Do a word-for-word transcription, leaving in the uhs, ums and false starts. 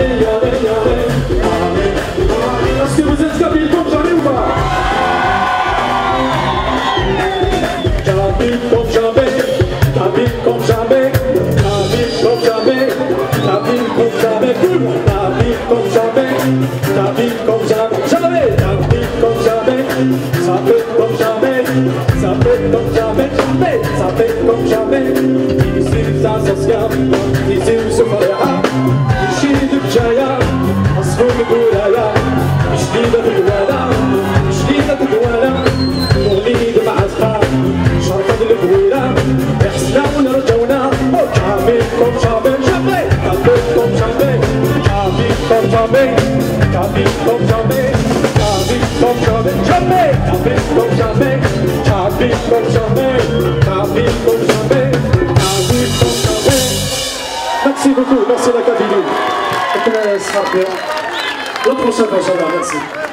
Est-ce que vous êtes kabyle comme jamais ou pas? Kabyle comme jamais, kabyle comme jamais, kabyle comme jamais, kabyle comme jamais, cool, kabyle comme jamais, kabyle comme jamais, jamais, kabyle comme jamais, ça fait comme jamais, ça fait comme jamais, jamais, ça fait comme jamais. Ici, ça s'escape, ici, ça fait. Mačči d Bǧaya, aṣfur n Guraya, jdidat Dwala, jdidat Dwala, Ugni d Mɛatqa, cerqed Lebwila, iḥesnawen rǧawna, oh, kabyle comme jamais, jamais, kabyle comme jamais, kabyle comme jamais, kabyle comme jamais, kabyle comme jamais, jamais, kabyle comme jamais, kabyle comme jamais, kabyle comme jamais, kabyle comme jamais. Merci beaucoup, merci la Kabylie. Akken ad ṣṣeḥ. La prochaine fois, inchallah, merci.